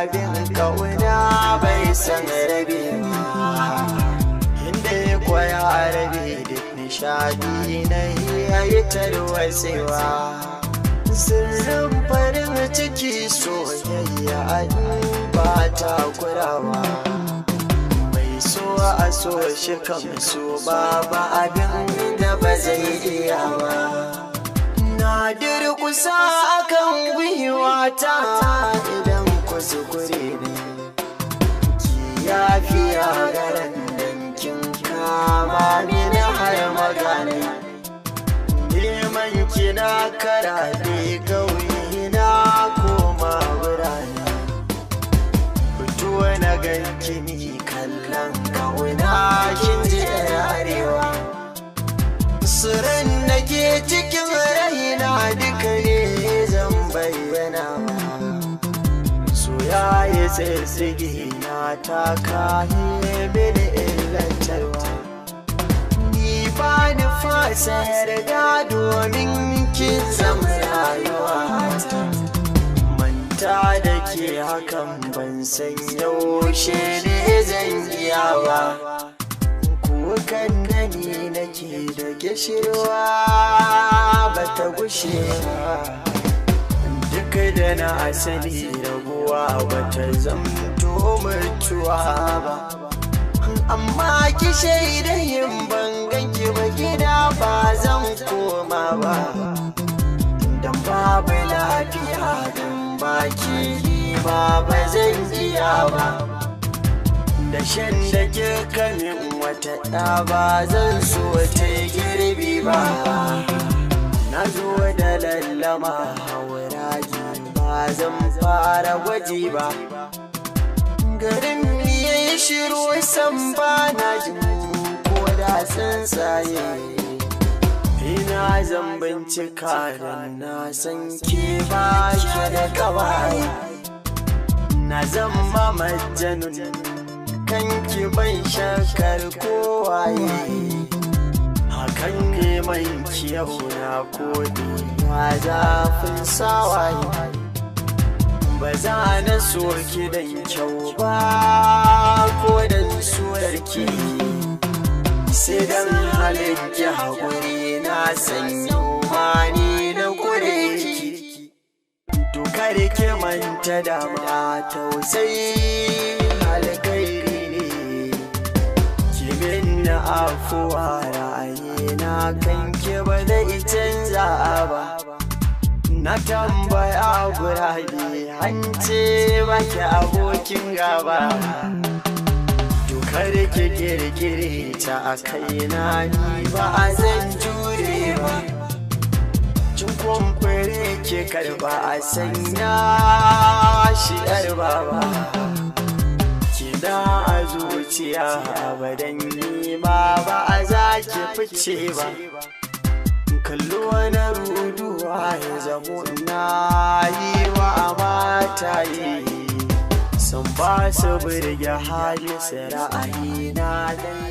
Abin kauna bai san rabewa, inda ya koya rabe duk nishadi na yayi tarwatsewa. Sirrin farin ciki soyayya ba takurawa, mai so a so shi kan so babu abin da ba zai iya ba. Na durƙusa akan gwiwata idan kuskure ne, ki yafiya garan dankin kama mini har magana. Neman kina karaɗe ƙauye na koma birane, fito na ganki ni kallon ƙauna kin ji arewa. Sirrin da ke cikin raina duka ne zan bayyana, so ya yi tsitsige na taka mini illantarwa. Ni ba ni fasa yarda domin kin zama rayuwa, manta da ke hakan ban san yaushe ne zan iya ba. Kukan da ni nake da gishirwa ba ta gushe ba, duk da na asali rabuwa ba ta zamto mutuwa ba. Amma ki shaida yin bangan ki ba gida ba zan koma ba, dan babu lafiya dan baki ba ba zan iya ba. Da shan da kika min wata ɗa ba zan so ta girbi ba. Na zo da lallama hauraji ba zan fara gwaji ba. Garin ya yi shiru san ba na jin ko da tsuntsaye. Ina zan bincika da na san ke ba ki da kawai. Na zama majanun kanki ban shakar kowaye, hakan neman kiyau na kodi na zafin sawaye. Ba za na so ki dan kyau ba ko dan surarki, sai dan halin ki haƙuri na san mani na kure ki. To kare ki manta da ma tausayi alkhairi ne, ki minna afuwa ra'ayina kanki ba zai canza ba. Na tambaya gurabe hance baki abokin gaba, to kare ki kirkire ta a kaina ni ba a zan jure ba. Cin kwamfure ki karba a sanya shi yar baba, kina a zuciya abadan ni ma ba a za ki fice ba. Kallo na ruduwa ya zamo na yi wa mata yi, sun ba su birge hali su ra'ayi na dai.